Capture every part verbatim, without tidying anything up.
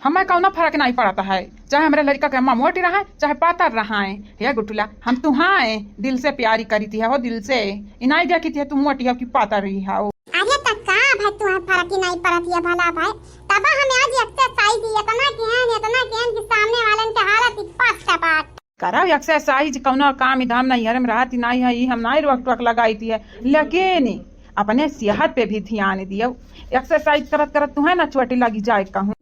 हमें कौनो फरक नाहीं पड़त है, चाहे हमरे लड़िका के अम्मा मोटी रहै, चाहे पातर रहै। हे गुठुला, हम तुहैं दिल से प्यारी करित है हो, दिल से। ई नाहीं देखित है तू मोटी हो कि पातर ही हो। अरे त का भाई, तुहैं फरक ही नाहीं पड़त है भला भाई। तब हम आज exercise ही इतना किहन, इतना किहन कि सामने वालन के हालत ही पट पाट। करौ exercise, कौनो काम धाम नैहर में रहत ही नाहीं है, ई हम नाहीं रोक टोक लगाइत है, लेकिन अपने सेहत पे भी ध्यान दियो। Exercise करत करत तुहैं ना चोट लगी जाए कहूँ।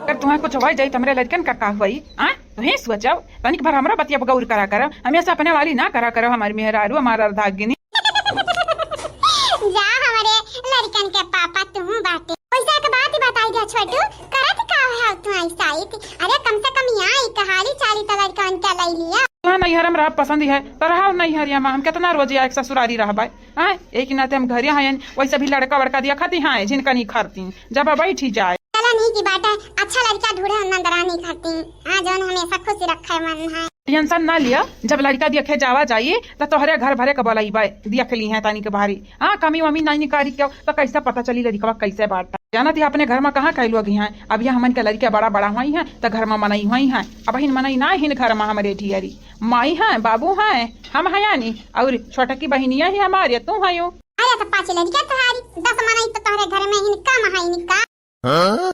अगर तुहैं कुछ होइ जाई त हमरे लड़िकन का का होई? आ? तुहीं सोचौ, तनिक भर हमरा बतिया पर गौर करा करौ, हमेशा अपने वाली ना करा करौ, हमारी मेहरारू, हमार अर्धांगिनी। जा हमरे लड़िकन के पापा तुहूँ बाटे। वैसे एक बात बताई दे छोटू, करत का है तू ऐसा ही? अरे कम से कम यहाँ एक हाली चाली त लड़िकन के लै लिया। तुहैं नैहर में रह पसंद है त रहा नैहरिया में, हम कितना रोज आए ससुरारी रहबै? हाँ, एक नाते हम घरे हैं, वैसे भी लड़का वड़का दिया खाती हैं, झिनकनी खरती, जब बैठी जाए। चला नीक ही बाटे, अच्छा लड़का ढूंढे नंदरानी खाती, हाँ, जौन हमेशा खुश रखे मन है। Tension ना लिया, जब लड़का देखे जावा जाई, त तोहरे घर भरे के बोलइबे, देख ली हैं तनी के बारी। हाँ, कमी वमी नाहीं निकारी क्यों, त कैसे पता चली लड़िकवा कैसे बाटा। जानत ही अपने घर में कहाँ कई लोग हैं, अब ये हमन के लड़िका बड़ा बड़ा होई हैं, त घर में मनई होई हैं, अबहिन मनई नाहीं घर में हमरे ढियरी। माई हैं, बाबू हैं, हम हैं यानी, और छोटकी बहिनिया ही हमारे, तू हैं यो। अरे त पाँच लड़िका तोहारी, दस मनई त तोहरे घर में हिन कम है निका। हाँ?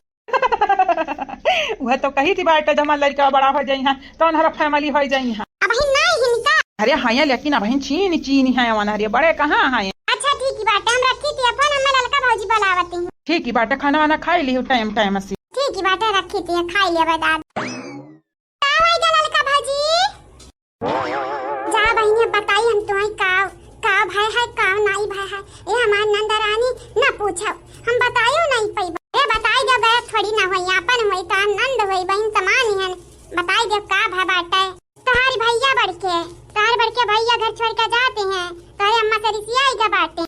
वह तो कही थी बाटे, जब हमार लड़िका बड़ा होइ जाई हैं, त उनहरा family होइ जाई हैं। अबहिन नाहीं हिन का? अरे हैं, लेकिन अबहिन चीनी चीनी हैं, उनहरे बड़े कहाँ हैं? अच्छा ठीक ही बाटे, हम रखी थी फोन, हमें ललका भौजी बुलावती हैं। ठीक ही बाटे, खाना वाना खाई ली time time से। ठीक ही बाटे, रखी थी, खाई लिया बाद। का होई गा ललका भौजी? जा बहिनी, अब बताई हम तुहैं का, का भय है, का नाहीं भय है। ए हमार नंदरानी, न पूछो, हम बतायो नाहीं पइबा। ए बताई दे गए थोड़ी ना होई, आपन होई त नंद होई, बहिन समान ही हन। बताई दे का भय बाटे। तोहार भैया बड़के, तोहार बड़के भैया घर छोड़ के जाते हैं, तोहरे अम्मा से रिसियाई गा बाटे।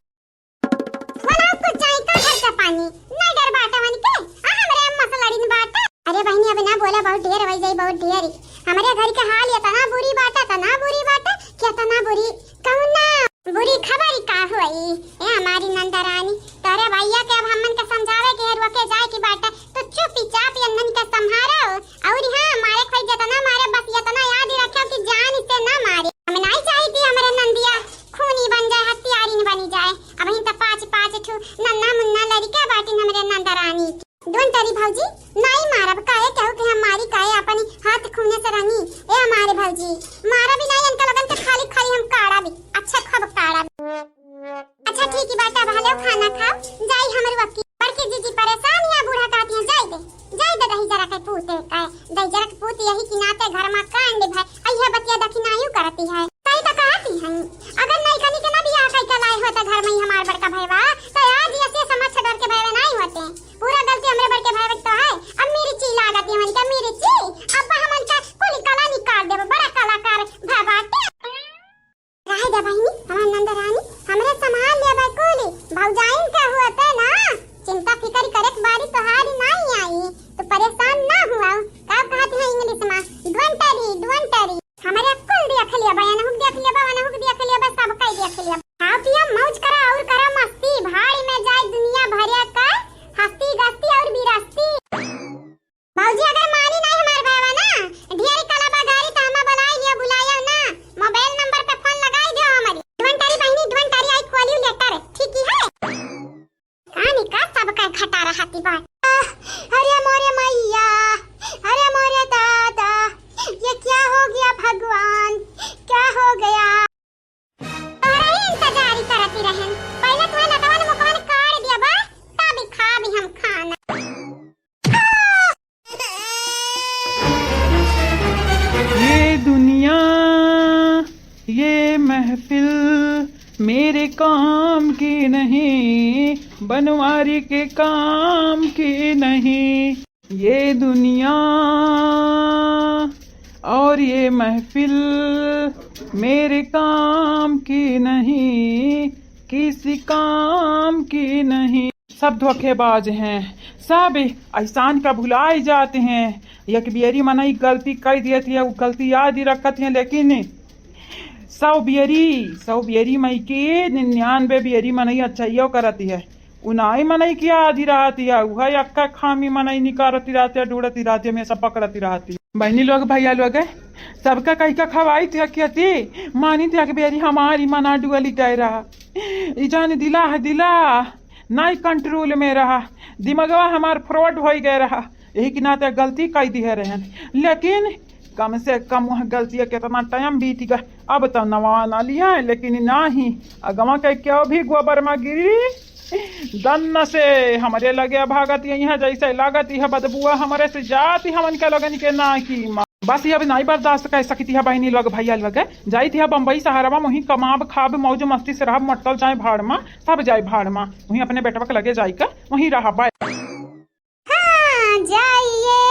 वनहुक कुछ जाई का घर का पानी, ना डर बाटा वनके, आ हमरे अम्मा से लड़िन बाटा। अरे बहिनी, अब ना बोला, बहुत ढेर होइ जाई, बहुत ढेर। हमरे घर के हाल इतना बुरी बाटा, इतना बुरी बाटा, कि इतना बुरी। कौना बुरी खबर का होई? ए हमारी नंदरानी, तोरे भैया के अब हमन के समझावे के है, रोके जाए की बाटा, तो चुपचाप यन्नन के संभारो। और हाँ, मारे खोई जितना मारे, बस इतना याद ही रखो कि जान से ना मारे। हम नाहीं चाहित हमरे नंदिया खूनी बन जाए, हत्यारिन बनी जाए। अबहिन त पाँच, पाँच ठू नन्ना मुन्ना लड़िका बाटिन हमरे नंदरानी के। दुनटरी भौजी, नाहीं मारब, काहे केहू के हम मारी, काहे अपनी हाथ खूने से रंगी। ए हमारे भौजी, मारब ही नाहीं, इनका लोगन के खाली खाली हम काढ़ब ही, अच्छा खूब काढ़ब। अच्छा ठीक ही बाटे, अब हलो खाना खाओ, जाई हमर वकी। बड़की जीजी परेशान या बूढ़ा कहती हैं, जाई दे, जाई दे दही जरा के पूत का, दही जरा के पूत यही की नाते घर में कांड भाई, अइहे बतिया दखिनायु करती है। सही तो कहती हैं, अगर नई कनी के ना बियाह कई के लाए होते घर में ही हमार बड़का भैया, तो आज ऐसे समझ डर के भैया नाहीं होते। पूरा गलती हमरे बड़के भैया तो है। अब मिर्ची लागत है, हमन का मिर्ची, अब हमन का कुल कला निकाल देबो, बड़ा कलाकार भैया बाटे। रहे दे बहिनी, हमार नंद रानी, हमरे संभाल लेबे कुली। भौजाइन के हुए पे ना चिंता फिकर करे के बारी तोहारी नाहीं आई, तो परेशान ना हुआ। का कहत है English में, don't worry, don't worry। हमरे कुल देख लेबे, एनहुक देख लेबे, ओनहुक देख लेबे, सब कई देख लेबे। खाओ पिया, मौज करा और करा मस्ती, भाड़ में जाए दुनिया भरे का हस्ती गस्ती और बिरस्ती। भौजी, अगर मानी नाहीं हमार भैया ना, ढेर कला बा गारी, त हमें बुलाई लियो, बुलायो ना। मोबाइल नंबर पे फोन लगाई दियो हमारी। धुवंटारी बहिनी, धुवंटारी, I call you later, ठीक ही है? कहानी का सबका घटा रहा थी बात। आह, अरे मोरे मैया, अरे मोरे दादा, ये क्या हो गया भगवान, क्या हो गया? तोहरा ही इंतजारी करती रहन। पहले तुम्हें नटवन मुकवन काट दिया बा, तब ही खाबी हम खाना। ये दुनिया, ये महफिल मेरे काम की नहीं, बनवारी के काम की नहीं। ये दुनिया और ये महफिल मेरे काम की नहीं, किसी काम की नहीं। सब धोखेबाज हैं, सब एहसान का भुलाए जाते हैं। एक बेरी मनई गलती कई देत है, वो गलती याद ही रखत है, लेकिन सौ बेरी, सौ बेरी मई के निन्यानवे बेरी मनई अच्छाइयो करत है। उनाई मनई किया आधी रहती है, उहै अक्का खामी मनई निकारती रहती है, डूड़ती रहती है, हमेशा पकड़ती रहती है। बहिनी लोग, भइया लोग, सबका कहि का खवाइत है खेती, मानी थी एक बेरी हमारी मना डुअली तय रहा। ई जान दिला है दिला, नाई control में रहा, दिमगवा हमार forward होइ गए रहा, यही के नाते गलती कइ दिहे रहन। लेकिन कम से कम वह गलतिया केतना time बीत गए, अब तो नवा ना लिया है, लेकिन नाही, अगवा के क्यों भी गोबर मा गिरी, दन्न से हमरे लगे भागत यही है, जैसे लागत यह बदबुआ हमरे से जात ही हमन के लोगन के ना की माँ। बस ये अब नाई बर्दाश्त कर सकती है बहिनी लोग, भइया लोग, जाइत है बम्बई शहरवा, वहीं कमाब खाब मौज मस्ती से रहब, मट्टल जाए भाड़ मा, सब जाए भाड़ मा, वहीं अपने बेटवा के लगे जाइके वहीं रहब। हाँ, जाइए,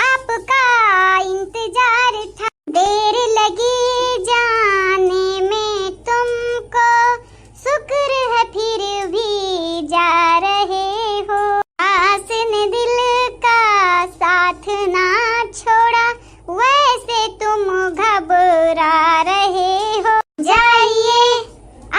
आपका इंतजार था। देर लगी जाने में तुमको, शुक्र है फिर भी जा रहे हो। आस ने दिल का साथ ना छोड़ा, वैसे तुम घबरा रहे हो। जाइए,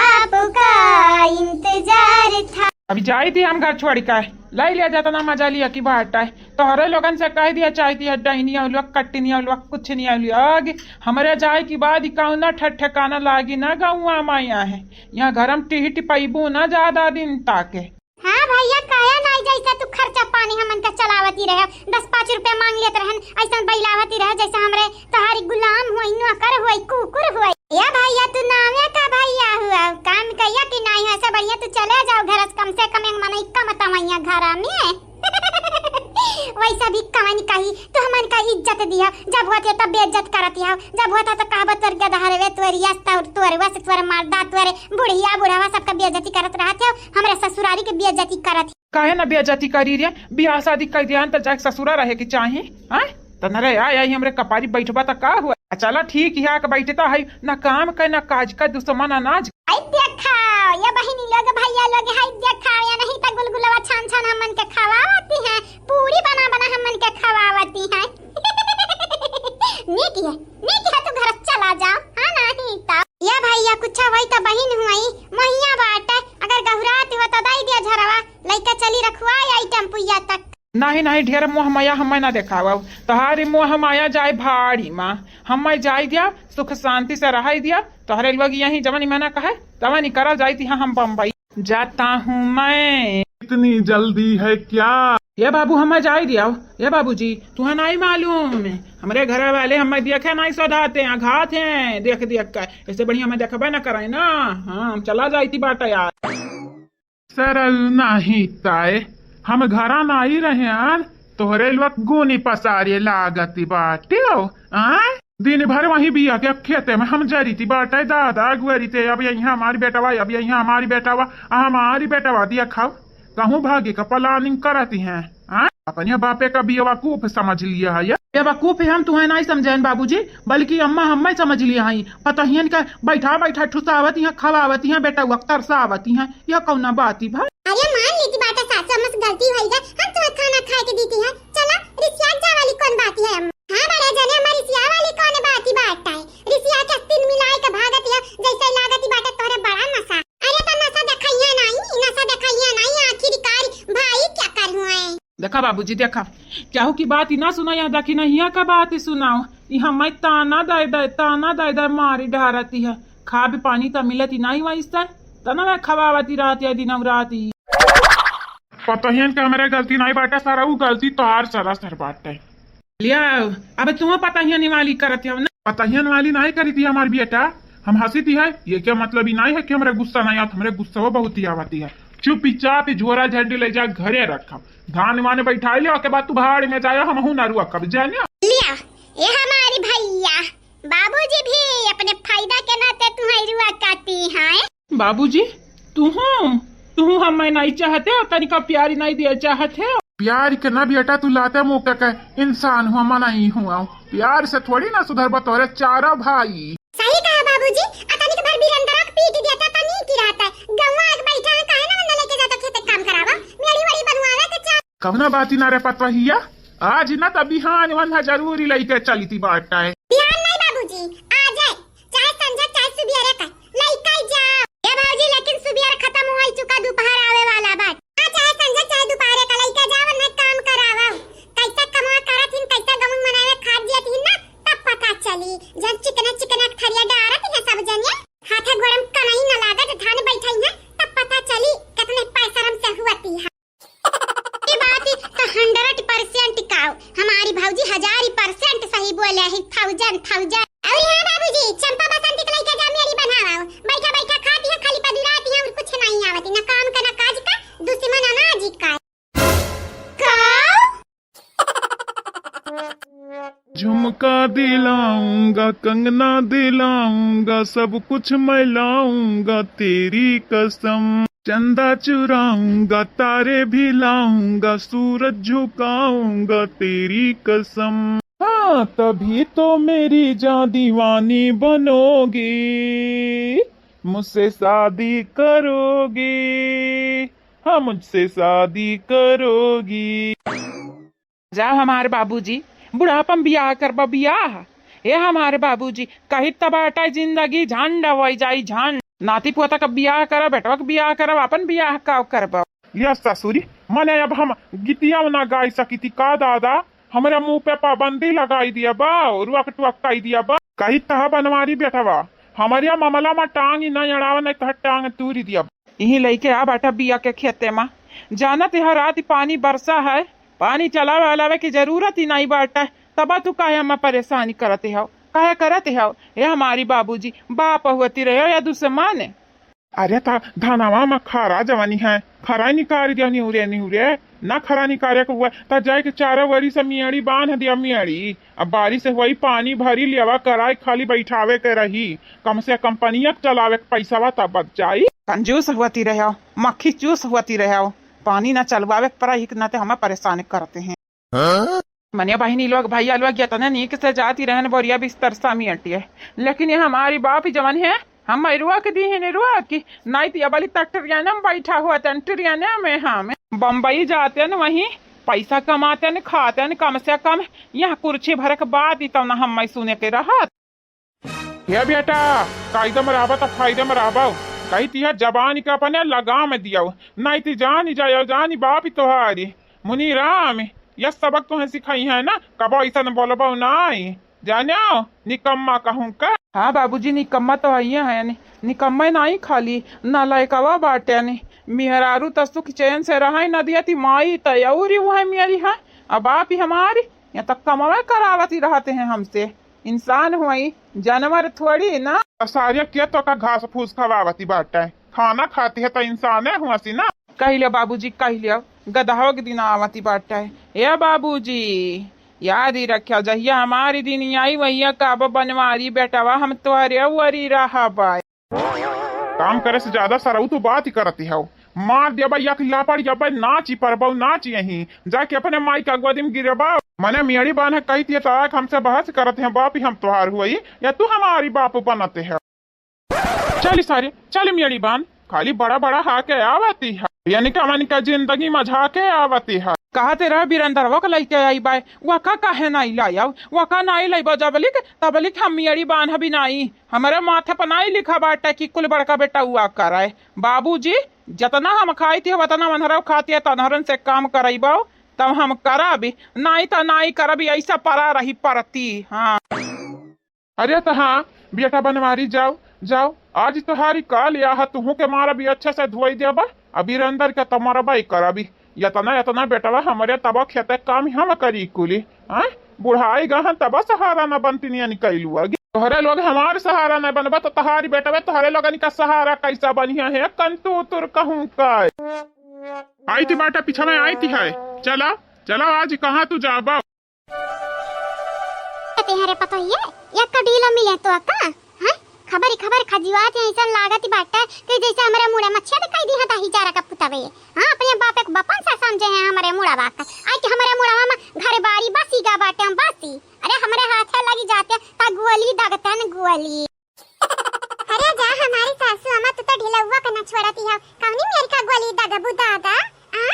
आपका इंतजार था। अभी जाइत ही हम घर छोड़िके, लाई लिया जाता ना मजा लिया की बात है। तोहरे लोगन से कह दिया, चाहती है डहनिया लोग, कटनिया लोग, कुछ नहीं लोग। हमरे जाए की बाद ही कौना ठठ ठिकाना लागी ना गौआ माया है। यहाँ घर में टिहट पैबू ना ज्यादा दिन तक। हाँ भइया, काया नाई जैसे तू खर्चा पानी हमन का चलावती रहे, दस पाँच रुपया मांग लेत रहन, ऐसन बैलावती रहे जैसे हमरे तोहारी गुलाम हुई, नौकर हुई, कुकुर हुई। या भइया, तू नामे का भइया हुआ, काम कहिया कि नाई है, ऐसे बढ़िया तू चले जाओ घर से, कम से कम एक मनई कम तमैया घर में। वैसा भी कवन कही, तू हमन का इज्जत दिया, जब होत है तब बेइज्जत करत हो, जब होत है तो कहबो तोर गदहरवे, तोर यस, तोर, तोर वस, तोर मर्दा, तोर बुढ़िया, बुढ़वा सबका बेइज्जती करत रहत हो, हमरे ससुरारी के बेइज्जती करत हो। काहे ना बेइज्जती करी रे, बियाह शादी कर दिया त जाके ससुरा रहे के चाही, हैं? त न रे, आई, आई हमरे कपारी बैठबा त का हुआ? आ चला ठीक है, आके बैठता है, ना काम का, ना काज का, दुश्मन अनाज। आई देखा, या बहिनी लोग, भइया लोग, हाय देखा, या नहीं त गुलगुलवा छान छान हमन के खवावती हैं, पूरी बना बना हमन के खवावती हैं। नीक है, नीक है, तू घर चला जाओ, हाँ नहीं त। या भइया, कुछ वही त बहिन हुई, महिया बाटे, अगर गहुरात हो त दई दिया झरवा, लइका चली रखुआ आई टेम्पुया तक। नहीं, नहीं, ढेर मोह माया हमें ना देखावा। तोहारी मोह माया जाए भाड़ी मा, हमें जाए दिया, सुख शांति से रहाई दिया। तोहरे लोग यहीं जवन मना कहे, तवन ही करा जाइत ही हम बम्बई। जाता हूँ मैं। इतनी जल्दी है क्या? ये बाबू, हमें जाए दिया। ये बाबूजी, तुहे नहीं मालूम, हमरे घर वाले हमें देखे नहीं सोधाते हैं, घात हैं, देख देख कर। इससे बढ़िया हमें देखबे ना कराए ना। हाँ, हम चला जाइत ही बाटा यार। सरल नाही ताए, हम घरा नाही रहे यार, तोहरे लोग गोनी पसारे लागत बाटे हो, आय? दिन भर वहीं बिया के खेते में हम जरीती बाटे, दादा गुआरी ते, अब यहाँ हमारी बेटवा, अब यहाँ हमारी बेटवा, आ हमारी बेटवा दिया खाओ, कहूँ भागे का planning करती हैं, आय? अपने बापे का बेवकूफ समझ लिया है ये। बेवकूफ हम तुहें नहीं समझेन बाबूजी, बल्कि अम्मा हमें समझ लिया है। पतहियन का बैठा बैठा ठुसावत यहाँ, खवावत यहाँ, बेटा वक्त तरसावत यहाँ। यह कौना बात ही भाई? अरे मान ली थी बाटा सासु, हमसे गलती होई गई, हम तुम्हें खाना खाए के दीती है। चला, रिसिया जा वाली कौन बात है अम्मा? हाँ बड़े जने, हमारी रिसिया वाली कौन बात ही बात है? रिसिया के तीन मिलाए के भागत है, जैसे लागत ही बाटा तोरे बड़ा नशा। अरे तो नशा दिखाइए नहीं, नशा दिखाइए नहीं, आखिरकार भाई क्या कर हुए? देखा बाबूजी, देखा, केहू की बात ही ना सुना, यहाँ देखी ना, यहाँ का बात ही सुनाओ। यहाँ मैं ताना दे दे, ताना दे दे, मारी डहरती है। खाब पानी त मिलत ही नहीं वैसे, तना मैं खवावती रहती है दिनौ राती। पतहियन के हमरे गलती नहीं बाटे, सारा उ गलती तोहार सरासर बाटे। लिया, अब तुम पतहियन वाली करत हो ना। पतहियन वाली नहीं करी थी हमार बेटा, हम हंसी थी है, ये क्या मतलब ही नहीं है कि हमरे गुस्सा नहीं आत, हमरे गुस्सा वो बहुत ही आवती है। चुपचाप ही झोरा झंडी ले जा घरे रखब, धान वान बैठा ले, ओके बाद तू भाड़ में जाया, हम हूँ ना रुआ कब जाने। लिया, ये हमारी भैया, बाबूजी भी अपने फायदा के नाते तुम्हारी रुआ काटी हैं। बाबूजी, तुहूँ, तुहूँ हमें नहीं चाहते हो, तनिका प्यार ही नहीं दिया चाहते हो। प्यार के ना बेटा, तू लाते मुँह के इंसान हुआ, मना ही हुआ। प्यार से थोड़ी ना सुधरबा तोरे चारा भाई। सही कहा बाबूजी, आ तनिक भर बिरंदरा के पीट दिया था, तनी की रहता है। गौवा एक बैठा है, काहे ना वंदा लेके जाता खेते काम करावा, मेड़ी वड़ी बनवावे के चाह। कवना बाती ना रे पतवहिया, आज ना त बिहान वंदा जरूरी लइके चली थी बाटा है। बिहान नहीं बाबूजी, आ जाए, चाहे संझा चाहे सुबियरे का, लइका ही जाओ। ए बाबूजी, लेकिन सुबियर खत्म हो चुका, दोपहर आवे वाला बाटे। झुमका दिलाऊंगा, कंगना दिलाऊंगा, सब कुछ मैं लाऊंगा तेरी कसम। चंदा चुराऊंगा, तारे भी लाऊंगा, सूरज झुकाऊंगा तेरी कसम। हाँ, तभी तो मेरी जान दीवानी बनोगी, मुझसे शादी करोगी, हाँ, मुझसे शादी करोगी। जा हमार बाबूजी, बुढ़ापा में बियाह करबा बियाह। ए हमार बाबूजी, कही तब अटाई जिंदगी झंड होई जाई झंड। नाती पोता का बियाह करब, बेटवा का बियाह करब, अपन बियाह का करबा। लिया ससुरी, मने अब हम गीतिया ना गाई सकी थी का दादा? हमरे मुंह पे पाबंदी लगाई दिया बा, रुअक टुअक कई दिया बा। कही तह बनवारी बेटवा, हमरे मामला में टांग ही ना अड़ावा, नहीं तह टांग तूरी दिया बा। यही लइके आ बाटा बिया के खेते मा। जानत ह रात पानी बरसा है, पानी चलावे वालावे की जरूरत ही नहीं बाटा, तब तू काहे हमें परेशानी करते हो, काहे करते हो? ए हमारी बाबूजी, बाप हुअती रहे हो या दुश्मन? अरे ता धनवा मा खरा जवानी है, खरा निकाल दिया निहुरे निहुरे, ना खरा निकाले के हुआ, ता जाए के चारों वरी से मियाड़ी बांध दिया मियाड़ी। अब बारिश हुई, पानी भरी लेवा कराए, खाली बैठावे के रही, कम से कम पनिया के चलावे के पैसा ता बच जाई। कंजूस हुअती रहे हो, मक्खी चूस हुअती रहे हो, पानी ना चलवावे के पड़ा, इतना ते हमें परेशान करते हैं। मने बहिनी लोग, भैया लोग, इतने नीक से जाती रहन बोरिया बिस्तर समेटिए, लेकिन ये हमारी बाप ही जवन है, हम रुआ के दी है, रुआ की, नहीं तो ये वाली तक ट्रेन में बैठा हुआ था, ट्रेन में हम बम्बई जाते न, वहीं पैसा कमाते न, खाते न, कम से कम यहाँ कुर्सी भर के बात ही तो ना हम सुने के रहत। हे बेटा, कायदे में रहबा त फायदे में रहबा। कही तिया जबान के अपने लगाम दियो, नहीं ती जानी जायो, जानी बाप तोहारी। मुनीराम, यह सबक तोहे सिखाई है ना, कबो ऐसा न बोलबो नाई। जानो, निकम्मा कहूँ का? हाँ बाबूजी, निकम्मा तो हइये है, नि-, निकम्मा नाई खाली, नालायकवा बाटे नि। मेहरारू त सुख चैन से रहे न दिया ती, माई त औरी वह मेरी है। अब आप ही हमारी, यहाँ तक कमावे करावती रहते हैं हमसे। इंसान हुई, जानवर थोड़ी ना। सारे के तो का घास फूस खवावती बाटे, खाना खाती है तो इंसाने हुआ सी ना। कह लियो बाबूजी, कह लियो, गदहो के दिन आवती बाटे। ए बाबूजी, याद ही रखियो, जहिया हमारी दिन आई, वहिया कहबो बनवारी बेटवा, हम तोहरे वरी रहबे। काम करे से ज्यादा सरऊ तू बात ही करती हो। मार देबा एक लापड़, जब नाची परबऊ, नाच यहीं जाके अपने माई का गोदी में गिरबा। मने मेरी बान है कही थी, ताक हमसे बहस करते हैं, बाप ही हम तोहार हुई या तू हमारी बाप बनते हैं? चली सारे, चली मेरी बान, खाली बड़ा बड़ा हाके आवती है, यानी का मन का जिंदगी मझा के आवती है। कहा ते रह बिरंदरवा के लइके आई बाय, वका काहे नाई लायव? वका नाई लइबो जबलिक, तबलिक हम मेरी बान भी नाई। हमरे माथे पर नाई लिखा बाटे कि कुल बड़का बेटा हुआ करे। बाबूजी, जतना हम खाई थे, वतना मनहरव खाती है, तनहरन से काम करइबो, तब हम करबी, नाई त नाई करबी, ऐसा परा रही परती। हाँ। अरे त हाँ, बेटा बनवारी जाओ, जाओ, आज तोहारी काल या है, तुहू के मारबी अच्छा से धोई देबा, अभी अंदर के त मरबा ही करबी। यतना, यतना बेटवा हमरे तब खेते काम हम करी कुली, हाँ? बुढ़ाई गहन तब सहारा न बनती नियन कैलुआ। तोहरे लोग हमार सहारा न बनबा त तोहारी बेटवे तोहरे लोगन का सहारा कैसा बनिया है? कंतू तुर कहूँ का। आई थी बाटा पीछा में आई थी है। चला, चला आज कहाँ तू जाबा? तेहरे पतोहिए, एक का डीलो मिले तो का? हैं? खबरी खबर खजुआत है, ऐसा लागत बाटे कि जैसे हमरे मुड़े में छेद कई दी है दही चारा का पुतवे। हाँ, अपने बाप एक बपन से समझे हैं हमरे मुड़वा का। आई कि हमरे मुड़वा में घर बारी बसी गा बाटे, हम बसी। अरे हमरे हाथे लगी जाते ता गोली दगतन गोली। अरे जा हमारी सासू अम्मा, तू तो ढिलौआ के न छोड़ती हो, कौनी मेर का गोली दगबू दादा? आ?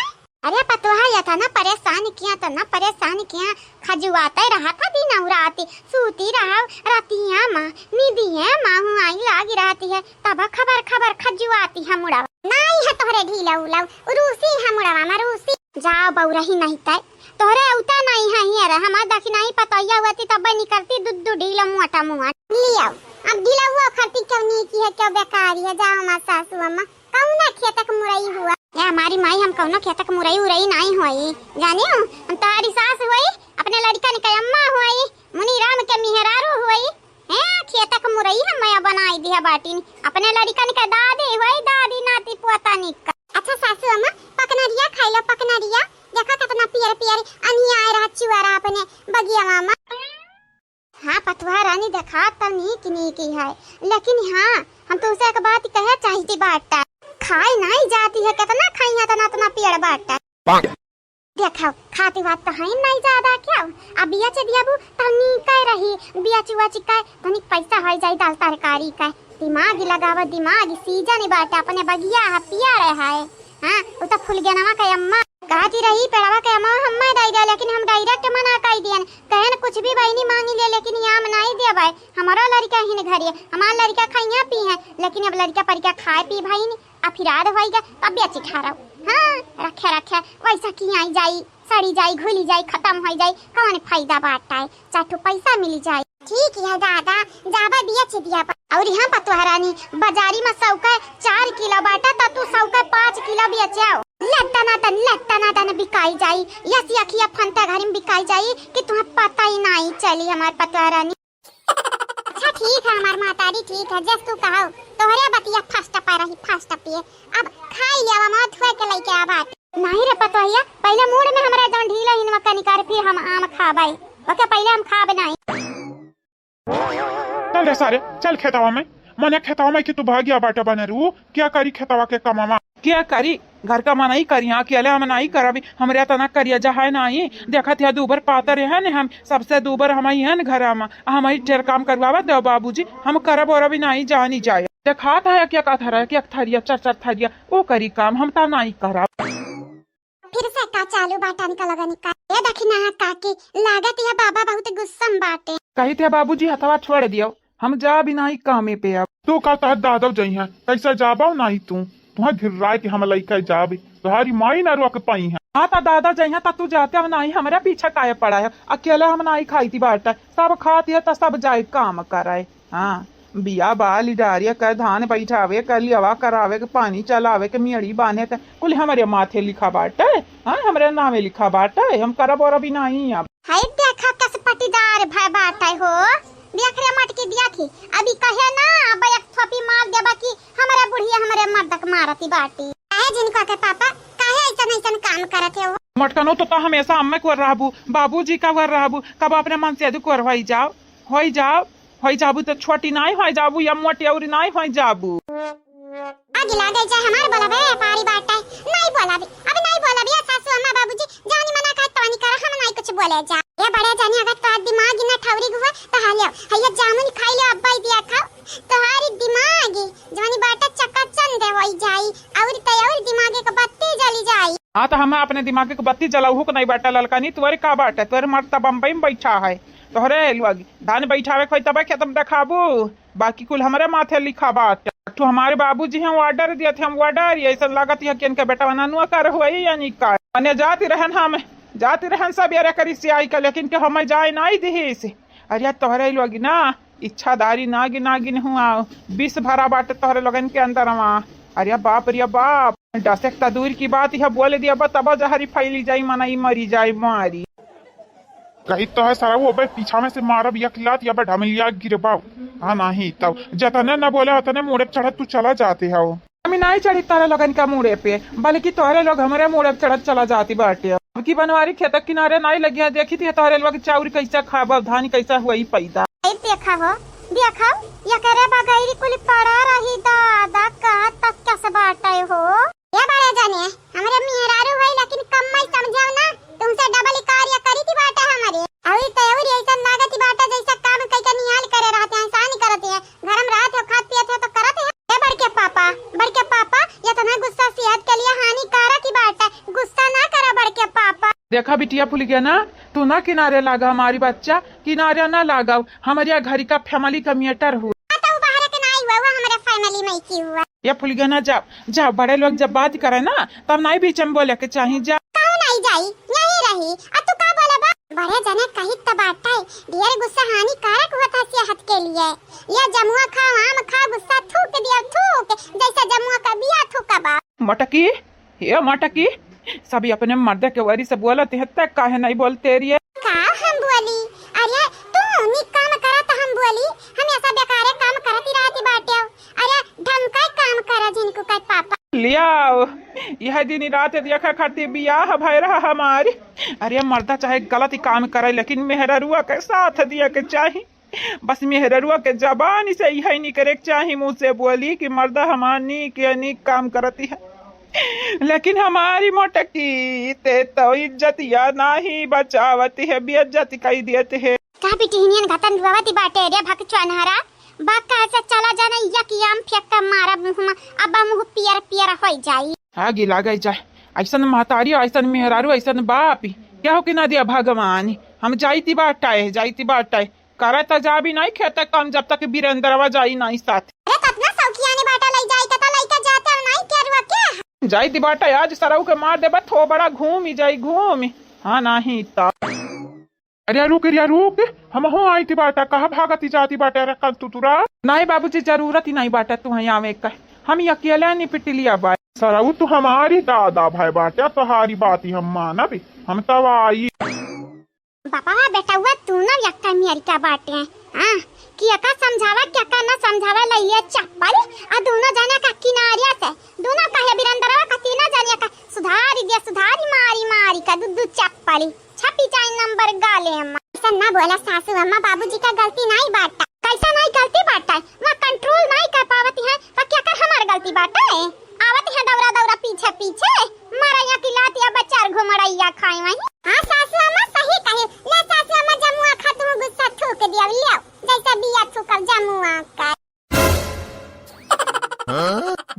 अरे पतोहा, या था ना परेशान किया, तो ना परेशान किया, खजुआते रहा था दिन और रात, सूती रहा रतिया माँ, नींदिया माँ हूँ आई लागी रहती है, तब खबर खबर खजुआती है मुड़वा। नहीं है तोहरे ढीला उलाऊ, रूसी है मुड़वा में रूसी। जाओ बउरही नहीं तय, तोहरे उता नहीं है हियर, हमार दखिनाही पतोहिया हुअती तब निकलती दू दू ढीला मोटा मुआ। लियाओ, अब ढीला हुआ खरती क्यों नहीं की है, क्यों बेकारी है, जाओ हमार सासू अम्मा, कौना खेतक मुरई हुआ? ए हमारी माई, हम कौनो खेतक मुरई उरई नहीं हुई, जानियो, हम तोहारी सास हुई, अपने लड़कन के अम्मा हुई, मुनीराम के मिहरारू हुई, हैं, खेतक मुरई हम मया बनाई दिया बाटिन। अपने लड़िकन के दादी होई, दादी नाती पोता निक। अच्छा सासू अम्मा, पकनरिया खाई लो, पकनरिया। देखा कितना पियर पियर अनिया आए रहा चुआरा अपने बगिया मामा। खात त नीक नीक ही है, लेकिन हाँ, हम तुमसे एक बात कहे चाहित बाटे। खाए नाहीं जाती है, केतना खाई है, तना तना पेड़ बाटे। देखो, खाती बात तो है नाहीं ज्यादा क्या? अब बेच दियाबू त नीके रही, बेच उच के तनिक पैसा होइ जाई, दाल तरकारी के। दिमाग लगावा, दिमाग, सीजन बाटे, अपने बगिया है, पेड़ है। हाँ, उ तो फुलगेनवा के अम्मा कहती रही, पेड़वा के अम्मा हम्मे दे दे, लेकिन हम direct मना कर दियन। कहन कुछ भी बहिनी मांगी ले, लेकिन ये आम नाहीं देबै। हमारा लड़का हिन घरे, हमार लड़का खइया पी है, लेकिन अब लड़का परिका खाए पी भाई नहीं, अब फिर आद होई गया, तब बेची खा रहो। हाँ, रखे रखे, वैसा की आई जाई, सड़ी जाई, घुली जाई, खत्म होई जाई, कौन फायदा बाटा है, चार ठो पैसा मिली जाई। ठीक है दादा, जाबा बेच दिया बा। और यहाँ पतोह रानी, बाजारी में सौके चार किलो बाटा, त तू सौके पाँच किलो बेचाओ। लट्टा ना तन, लट्टा ना तन बिकाई जाई, यसी अखिया फंता घर में बिकाई जाई कि तुम्हें पता ही नहीं चली हमार पतोह रानी। अच्छा ठीक है हमार महतारी, ठीक है, जस तू कहो, तोहरे बतिया first पे रही, first पे। अब खाई लिया, मुँह धोए के लेके आवा। नहीं रे पतोहिया, पहले मूड़ में हमरा जौन ढीला हिनवा कनिकार, फिर हम आम खाबै। ओके, पहले हम खाब नहीं। चल रे सारे, चल खेतवा में। मने खेतवा में कि तू भागिया बाटा बनरू, क्या करी खेतवा के कमवा? क्या करी? घर का मनई करिया, अकेले हम नहीं करबी। हमरे तना करिया जहाय नहीं, देखत है दूबर पातर है ने हम, सबसे दूबर हम ही हैं घरा में। हम ही ढेर काम करवावा दो बाबूजी, हम करब और अभी नहीं जानी जाए। देखात है क्या का थरा, क्या थरिया, चार चार थरिया, वो करी काम, हम ता नहीं करब। फिर से का चालू बाटन का लगन का? ए दखिना काकी, लागत है बाबा बहुत गुस्सा में बाटे। कही थे बाबूजी हथवा छोड़ दियो, हम जा भी नहीं कामे पे अब। तू का तहत दादव जइहैं, कैसे जाबो नहीं तू? तुहाँ घिर्राए के हम लइके जाबी, तुहारी माई ना रोक पाई है। हाँ, त दादा जइहैं त तू जाते हो नहीं, हमरे पीछे काहे पड़ा है? अकेले हम नहीं खाई थी बाटा, सब खाती है त सब जाए काम करे। हाँ, बिया बाली डारिया के, धान बैठावे के, लियावा करावे के, पानी चलावे के, मेड़ी बांधे के, कुल हमरे माथे लिखा बाटे। हाँ, हमरे नामे लिखा बाटे, हम करब और अभी नहीं अब। हाय देखा कस पटीदार भय बाटे हो, देख रे मटकी देखी, अभी कहे ना, अब एक थोपी मार देबा कि हमरे बुढ़िया हमरे मर्दक मारती बाटी। काहे जिनको के पापा, काहे ऐसन ऐसन काम करत है हो? मटकनो तो, तो हमेशा अम्मे को रहबू, बाबूजी का वर रहबू, कब अपने मन से अदु को होई जाओ, होई जाओ, होई जाबू तो छोटी नाई होई जाबू या मोटी औरी नाई होई जाबू। आगे लागे जाए हमार बोलबे, पारी बाटे, नहीं बोलबी, अभी नहीं बोलबी, या सासू अम्मा बाबूजी, जानी मना का तोनी कर, हम नहीं कुछ बोले जा। ये बड़े जानी अगर तोहार दिमाग ना ठौरी हुआ, तो हालियो, हैया जामुन खाई ले अब्बा ही दिया खाओ, तोहारी दिमाग, जानी बाटे चकाचंद होई जाई, और ते और दिमाग के बत्ती जली जाई। हाँ, तो हम अपने दिमाग के बत्ती जलाऊ के नहीं बाटे ललका नी, तोरे का बाटे, तोरे मर्द त बम्बई में बैठा है, तोहरे लोग धान बैठावे के होई तबे खेत में देखाबू, बाकी कुल हमरे माथे लिखा बाटे। तू हमारे बाबूजी हम order दिए थे, हम order, ये ऐसा लागत है कि इनके बेटा ननुआ कर हुई यानी का। मने जाती रहन हम, जाती रहन सब ये करी से आई का, लेकिन के हमें जाए नहीं दिहिस। अरे तोहरे लोग ना इच्छाधारी नागिन, नागिन हुआ, विष भरा बाटे तोहरे लोगन के अंदर मा। अरे बाप रे बाप, डसेक त दूर की बात, यह बोल दिया बा तब जहरी फैली जाई, मनई मरी जाई मारी। कही तो है सारा वो बे पीछा में से मारब एक लात या बे ढमलिया गिरबाओ। हाँ नहीं तब जतने न बोले उतने मुड़े चढ़त तू चला जाते हो। हम नहीं चढ़ी तोहरे लोगन का मुड़े पे, बल्कि तोहरे लोग हमरे मुड़े पे चढ़त चला जाती बाटे। अब की बनवारी खेत किनारे नहीं लगिया, देखी थी तोहरे लोग चाउर कैसा खाबा, धान कैसा हुई पैदा। ए, देखा हो, देखा, एकरे बगैरी कुल पड़ा रही दादा, का तसकस बाटे हो। ये बड़े जने, हमरे मेहरारू होई, लेकिन कम्मई समझाओ ना, तुमसे double कार्य करी थी बाटे हमरे। अउरी तो अउरी ऐसन लागत ही बाटे, जैसा काम कई के निहाल करे रहते हैं, एहसान करते हैं। घर में रहत हो, खात पियत हो तो करत हो। ए बड़के पापा, बड़के पापा, इतना गुस्सा सेहत के लिए हानिकारक ही बाटे, गुस्सा ना करा बड़के पापा। देखा बिटिया फुलगेना, तू ना किनारे लागा हमारी बच्चा, किनारे ना लागा, हमारे यहाँ घर का family का matter हुआ। हाँ, तो उ बाहर के ना आई हुआ, हुआ हमारे family में ही की हुआ। ये फुलगेना जाओ, जाओ, बड़े लोग जब बात करे ना तब नहीं बीच में बोले के चाहिए, जा। कहूँ नहीं जाई, यहीं रही। आ तू का बोला बा? बड़े जने कही त बाटे, ढेर गुस्सा हानिकारक होता सेहत के लिए। या जमुआ खाओ, आम खाओ, गुस्सा थूक दिया, थूक, जैसा जमुआ का बिया थूका बा। मटकी, हे मटकी, सभी अपने मर्द के वरी से बोलत है, त काहे नहीं बोलते रिये? का हम बोली? अरे तू निक काम करा त हम बोली, हम ऐसा बेकारे काम करत ही रहती बाटे। अरे ढंग का काम करा जिनको कर पापा। लियाओ, यह दिन रात देखा खातिर बियाह भय रहा हमारी। अरे मर्दा चाहे गलत ही काम करे, लेकिन मेहररुआ के साथ दिया के चाही। बस मेहररुआ के जबान से इहै निकरे के चाही मुँह से बोली कि मर्दा हमार नीक या नीक काम करती है, लेकिन हमारी मोटकी ते तो इज्जतिया नाही बचावती है, बेइज्जती कई देते है। का बिटिहनियन घतन रोवती बाटे रे भकचुआ नहरा, बा कह से चला जाना यक याम फेंक के मारा मुँह में, अब मुँह पियर पियर होई जाई। आगी लागे जाए, ऐसन महतारी, ऐसन मेहरारू, ऐसन बाप, केहू के ना दिया भगवान। हम जाइती बाटा है, जाइती बाटा है, करत जाबी नाई खेत काम जब तक बीरेंद्रवा जाई नाई साथ। अरे कतना सौखियाने बाटा लई जाई, कता लइका जाते और नाई केरुआ के। जाइती बाटा है, आज सरऊ के मार देबा थोबड़ा घूमी जाई घूमी। हाँ नाही ता। अरे रुक, अरे रुक, हमहू आइती बाटा, कहाँ भागती जाती बाटा रे कल तुतुरा? नाई बाबूजी, जरूरत ही नाई बाटा तुहैं आवे का, हम अकेले निपट लिया बा। सरऊ तू हमारी दादा भाई बाटा, तोहारी बात ही हम मानब, हम तब आई। बाबा बेटउआ तू ना यक्का मेरिका बाटे, हाँ, कि एका समझावा, कि एका ना समझावा, लइले चप्पल, आ दोनों जने का किनारिया से, दोनों कहे बिरंदरवा का तीनों जने का सुधारी दिया, सुधारी मारी मारी का दू दू चप्पली, छपी जाए नंबर गाले अम्मा। ऐसा ना बोला सासू अम्मा, बाबूजी का गलती नाई बाटा। कैसा नाई गलती बाटा? वह कंट्रोल नाई कर पावती है, तो क्या कर हमार गलती बाटा है? आवत है दौरा दौरा पीछे पीछे, मारा यहाँ की लाती अब चार घुमड़ैया खाए वहीं। हाँ सासू अम्मा सही कहे, ले सासू अम्मा जमुआ खा तू गुस्सा थूक दिया, ले जैसे बिया थूकब जमुआ का।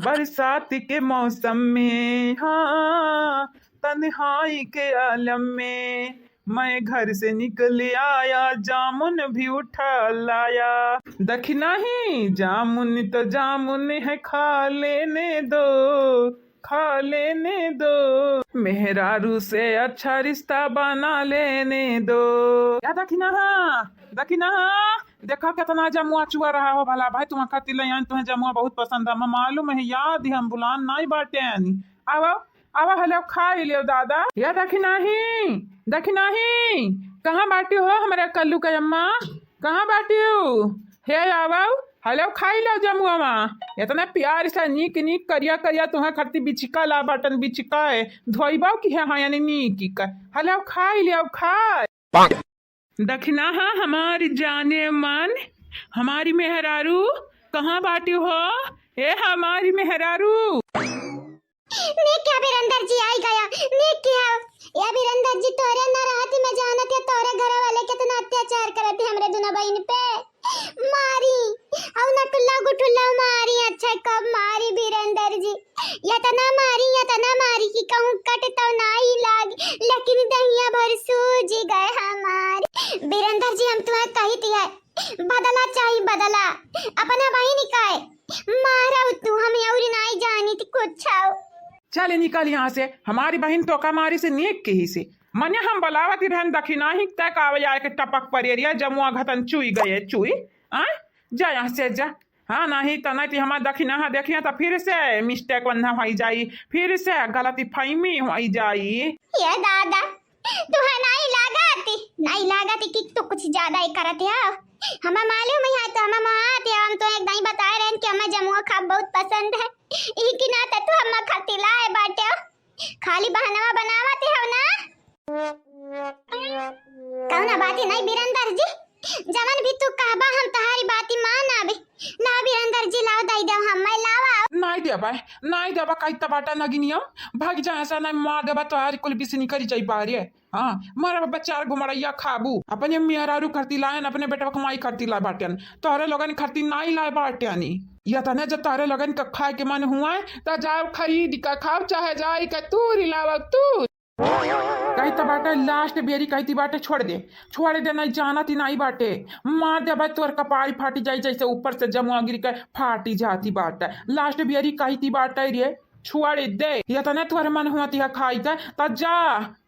बरसात के मौसम में, हाँ, तन्हाई के आलम में, मैं घर से निकल आया, जामुन भी उठा लाया। दखिनाही जामुन तो जामुन है, खा लेने दो, खा लेने दो, मेहरारू से अच्छा रिश्ता बना लेने दो। या दखिनाहा, दखिनाहा, देखा केतना जमुआ चुआ रहा हो भला भाई, तुम्हारे खातिर ले आइन, तुम्हें जमुआ बहुत पसंद है, हमें मालूम है, याद ही हम बुलान नाई बाटे आनी। आवा, आवा, हलो, खाई लेव दादा। या दखिनाही, दखिनाही, कहाँ बाटी हो हमारे कल्लू के अम्मा, कहाँ बाटी हो? हे आवा, हलो, खाई लेव जमुआ। इतना प्यार से नीक नीक करिया करिया तुम्हारे खातिर बिचिका ला बाटन, बिचिका है, धोइबाव की है, हाँ, यानी नीक का। हलो, खाई लेव, खाई। दखिनाहा हमारी जाने मन, हमारी मेहरारू, कहाँ बाटी हो? ए हमारी मेहरारू। नीक किहा बिरंदर जी आई गया, नीक किहा। या बिरंदर जी तोरे ना रहती मैं जानत या तोरे घर वाले कितना अत्याचार करत है हमरे दुनो बहिन पे। मारी, अउ नटुल्ला गुटुल्ला मारी, अच्छा कब मारी बिरंदर जी। यतना मारी, यतना मारी कि कहूँ कट तो नाई लाग, लेकिन दहिया भर सूज गए हमार। बिरंदर जी, हम तुम्हें कही थी है, बदला चाही बदला, अपना बहिन का है, मारव तू, हम अउरी नाई जानी थी कुछ। चले निकल यहाँ से, हमारी बहिन तोका मारी से नीक किही से। मने हम बलावत ही रहन दखिनाही तक आवे आए के टपक पर एरिया जमुआ घतन चुई गए चुई। आ? जा यहाँ से जा। हाँ, नहीं तो, नहीं तो हमार दखिनाहा देखिया तो फिर से मिस्टेक वन्ना होई जाई, फिर से गलती फहमी होई जाई। ये दादा, तुहा नाई लागत, नाई लागत कि तू कुछ ज्यादा ही करत हो। हमें मालूम है, तो हमें मात है, हम तो एक दाई बताए रहन कि हमें जमुआ खाब बहुत पसंद है। ई की ना तो तू हमें खातिर लाए बाटे। खाली बहनवा बनावत हो ना। कौना बाती नहीं बिरंदर जी, जवन भी तू कहबा हम तहारी बाती मान आबे। ला बिरंदर जी, लाओ दई देव हम, मैं लावा। नाई देबा, नाई देबा, कही त बाटा नगिनिया, भाग जा ऐसा नहीं मार देबा, तोहारी कुल बिसनी करी जाई बाहरे। हाँ, मारा बाबा चार घुमड़ैया खाबू, अपने मेहरारू खरती लायन, अपने बेटवा कमाई खरती लाए बाटन, तोहरे लोगन खरती नाई लाए बाटनी। या तने जब तोहरे लोगन का खाए के मन हुआ, त जाओ खरीद का खाओ, चाहे जाई का तूरी लावा तू। कही त बाटे लास्ट बेरी, कही ती बाटे छोड़ दे, छोड़ दे, नहीं जानत ही नहीं बाटे, मार देबा तोर कपारी फाटी जाई, जैसे ऊपर से जमुआ गिर के फाटी जाती बाटे। लास्ट बेरी कही ती बाटे रे, छोड़ दे। यतने तोर मन हुआ तिहा खाई के, त जा,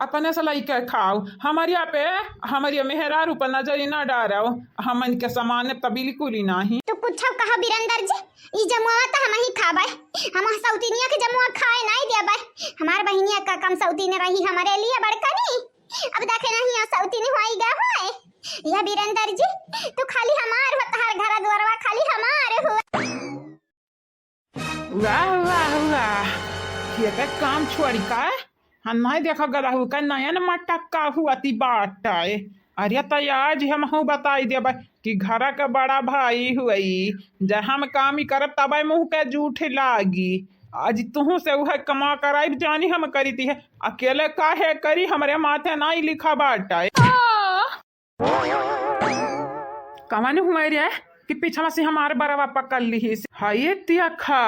अपने से लइके खाओ। हमरिया पे, हमरिया मेहरारू पे नजरी ना डारो, हमन के समान त बिल्कुल ही नाही। तू कुछ कहा बिरंदर जी, ई जमुआ त हमही खाबै। हम सौतिनिया के जमुआ खाए नाई देबै। हमार बहिनिया का कम सौतिन रही हमरे लिए बड़कनी। अब देखे नहीं आ सौतिन होई गा होए। या बिरंदर जी, तू खाली हमार हो, तहार घर दुआरवा खाली हमार हो। वाह, वाह, वाह। ये का काम छोड़ी का? हम नहीं देखा गदा हु का नयन मटक्का हुआ ती बात है। अरे त आज हमहू बताई देबै कि घर क बड़ा भाई हुई, जब हम काम ही करब तबै मुँह के जूठ लागी। आज तुहू से उहे कमा कराइब जानी हम करीती है, अकेले काहे करी, हमरे माथे नाई लिखा बाटे। कवन हुए रे कि पीछवा से हमार बरवा पकड़ लिहिस? हई देखा,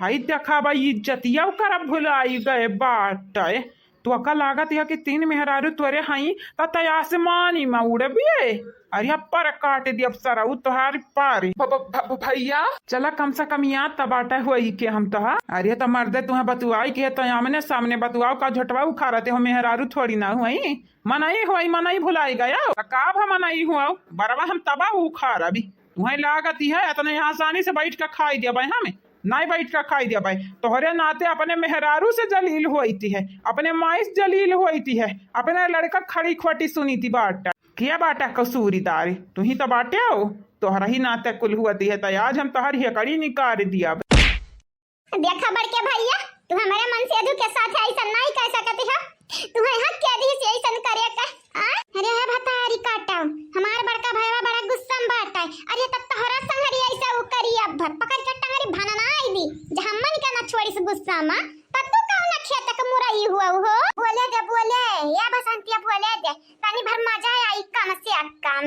हई देखा बा, इज्जतिया ओकर भुलाई गए बाटे। तोका लागत है कि तीन मेहरारू तोरे हई त तै आसमानी में उड़बिए। अरे पर काट दियब सरऊ तोहार पारी। भ-, भ-, भ-, भैया चला, कम से कम याद त बाटे होई के हम तोहार। अरे त मर्दे तुहे बतुआई के है त आमने सामने बतुआओ, का झोटवा उखाड़ते हो, मेहरारू थोड़ी ना हुई। मनई हुई, मनई भुलाई गया। त का भा मनई हुआ? बरवा हम तबा उखाड़बी। तुहे लागत है इतने आसानी से बैठ के खाई देबै हम? नाई बैठ के खाई देबै। तोहरे नाते अपने मेहरारू से जलील होइती है, अपने माई से जलील होइती है, अपने लड़का खड़ी खोटी सुनीती बाटा। के बाटा कसूरीदार? तुही तो बाटे हो, तोहरा ही नाते कुल हुअती है। त आज हम तोहर हेकड़ी निकाल दियब। देखा बड़के भैया, तू हमरे मनसेधू के साथ ऐसा नाई कह सकती है। तू है हक के दी से ऐसा करे का? आ? अरे है भतारी काटो, हमार बड़का भैया बड़ा गुस्सा में बाटे। अरे त तोहरा संगरी ऐसा उ करी, अब भर पकड़ के टंगरी भननाई दी। जे हमन के ना छोड़िस गुस्सा में, त तू कौन खेत के मुरई हुआ हो? बोले दे, बोले, या बसंतिया बोले दे। तनी भर मजा आई कम से कम।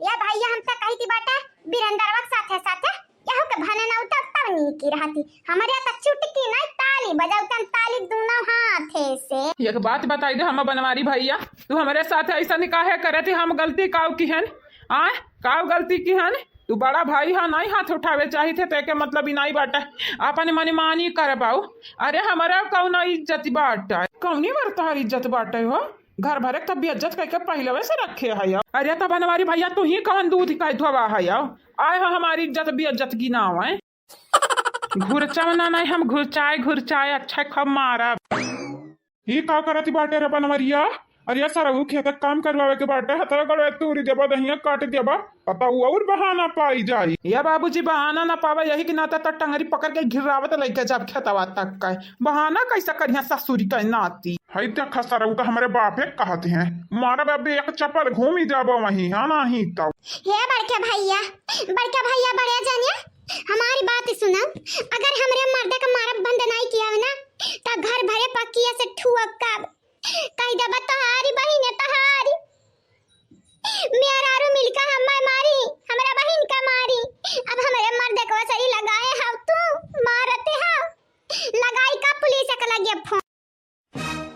या भैया हम त कही थी बाटे, बीरेंद्रवा के साथे साथे यहू के भने ना उतर तब नीकी रहती। हमरे त चुटकी नहीं ताली बजाउतन, ताली दूनो हाथे से। एक बात बताई दे हम बनवारी भैया, तू हमरे साथ ऐसा नहीं काहे करे थे? हम गलती काऊ की हन? आय, काऊ गलती की हन? तू बड़ा भाई हा, नहीं हाथ उठावे चाहिए थे, तेके मतलब ही नहीं बाटे अपन मनमानी करबाऊ। अरे हमारा कौन इज्जत बाटे? कौनी मर तोहार इज्जत बाटे हो? घर भरे क तब बेइज्जत करके पहलवे से रखे है। अरे त बनवारी भैया, तू ही कौन दूध का धोवा है? आए हो हमारी इज्जत बेइज्जत की नाव है। घुरचा में ना, नहीं हम घुरचाए घुरचाए अच्छा खूब मारब। ई का करती बाटे रे बनवरिया? अरे सरऊ खेत क काम करवावे के बाटे, हथरा गड़वे तूरी देबा, दहिया काट देबा, पता उ और बहाना पाई जाई। या बाबूजी बहाना ना पावे, यही के नाते त टंगरी पकड़ के घिरावत लइके जाब खेतवा तक का। बहाना कैसा करिया ससुरी का नाती? हई देखा सरऊ त हमरे बापे कहत हैं, मारब अब एक चप्पल घूमी जाबो वहीं, हाँ नहीं तो। हे बड़के भैया, बड़के भैया, बड़े जनिया, हमारी बात सुनो। अगर हमरे मर्दे का मारब बंद नहीं किया ना, त घर भरे पकिया से ठुअकब। कह देबा तोहारी बहिन है, तोहारी। मेहरारू मिलका हमें मारी, हमरा बहिन का मारी। अब हमरे मर्दे को सरी लगाए हव तू, मारते हव। लगाई का पुलिस के लगे फोन।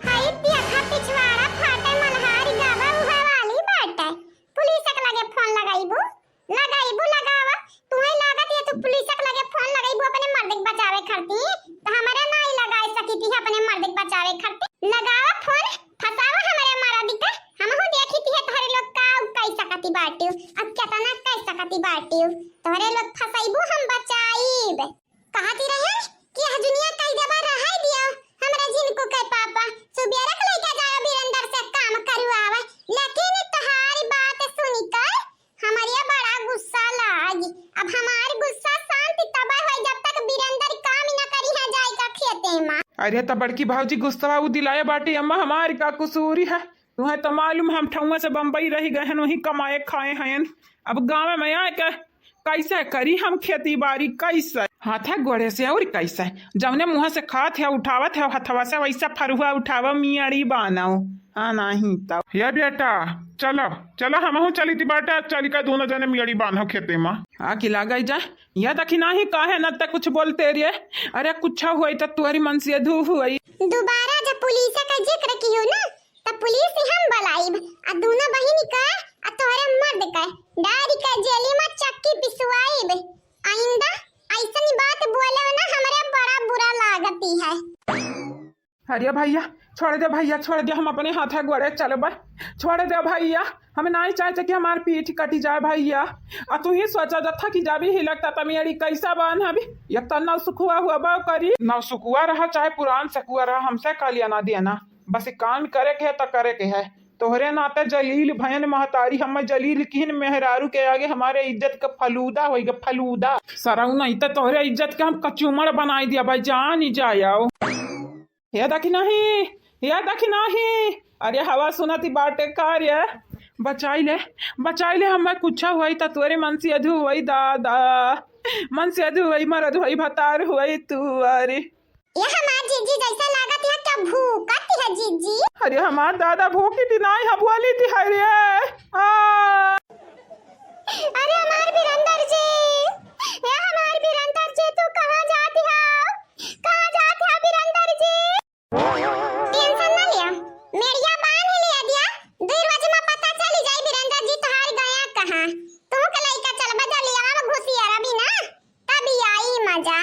हाय देखा पिछवाड़ा फाटे मल्हारी गावा उहे वाली बाटे। पुलिस के लगे फोन लगाईबू, लगाईबू लगावा। तुहे लागत है तू पुलिस के लगे फोन लगाईबू अपने मर्द के बचावे खातिर, त हमरे नाई लगाए सकी थी अपने मर्द के बचावे खातिर। लगावा फोन, फसावा हमरे मर्द के, हमहू देखी थी तोहरे लोग का कई सकती बाटियो, अब केतना कई सकती बाटियो। तोहरे लोग फसाईबू हम बचाईब। कहती रहे कि यह दुनिया कई देबा रहाई दियो, हमरा जिनको के पापा सुबेरे के लइका जाओ बीरेंद्र से काम करवावे, लेकिन तोहारी बात सुनी कर हमरिया बड़ा गुस्सा लागी। अब हमार गुस्सा शांत तब होई जब तक बीरेंद्र काम न करी है जाई का खेते में। अरे त बड़की भौजी गुस्सा उ दिलाए बाटी अम्मा, हमार का कसूरी है? तुहे त मालूम हम ठउआ से बम्बई रही गए हन, वहीं कमाए खाए हयन। अब गाँव में आए के कैसे करी हम खेती बारी, कैसे? हाथे गोड़े से और कैसे? जौने मुँह से खात है, उठावत है हथवा से, वैसे फरुआ उठावा, मियाड़ी बानव। हाँ, नहीं तब। हे बेटा, चलो, चलो, हमहू चली थी बाटे, चली का दोनों जने मियाड़ी बान्हो खेते में। हाँ, कि लागे जा, यह देखी नहीं काहे न त कुछ बोलते रे। अरे कुछ होई त तोहरी मनसेधू होई। दोबारा जब पुलिस का जिक्र कियो ना, त पुलिस हम बलाइब, आ दोनों बहिनी का, आ तोहरे मर्द का, डारी का जेली में चक्की पिसवाइब। आइंदा ऐसन बात बोले ना, हमरे बड़ा बुरा लागती है। अरे भैया, छोड़ दे भैया, छोड़ दे, हम अपने हाथे गोड़े चलबे। छोड़ दे भैया, हम नाई चाहे कि हमार पीठ कटी जाए भैया। आ तू ही सोचा जथा कि जाबी ही लगता तमियड़ी कैसा बान हबी। एक त नौसुखुआ हुआ बा करी, नौसुखुआ रहा चाहे पुरान सकुआ रहा, हमसे का लेना देना। बस काम करे के है त करे के है। तोहरे नाते जलील भयन महतारी, हम जलील किहन मेहरारू के आगे हमारे इज्जत का फलूदा होई गे, फलूदा। सरऊ नहीं त तोहरे इज्जत के हम कचूमड़ बनाई दिया भाई, जान ही जाओ। हे देखी नहीं, हे देखी नहीं, अरे हवा सुनती बाटे का रे? बचाई ले, बचाई ले, हमें कुछ होई त तोरे मन से अधू होई दादा, मन से अधू होई, मरद होई, भतार होई तू। अरे ये हमार जीजी जैसे लागत है क्या भूकत है जीजी? अरे हमार दादा भूकी थी नाई, हम बोली थी, अरे आ। अरे हमार बिरंदर जी, ए हमार बिरंदर जी, तू कहाँ जात हो? कहाँ जात हो बिरंदर जी? टेंशन ना लिया, मेरिया बांध लिया दिया, दो रोज में पता चली जाई बिरंदर जी तोहार गया कहाँ। तू के लइका चल बजा लिया हम घुसिया रवि ना, तब आई मजा।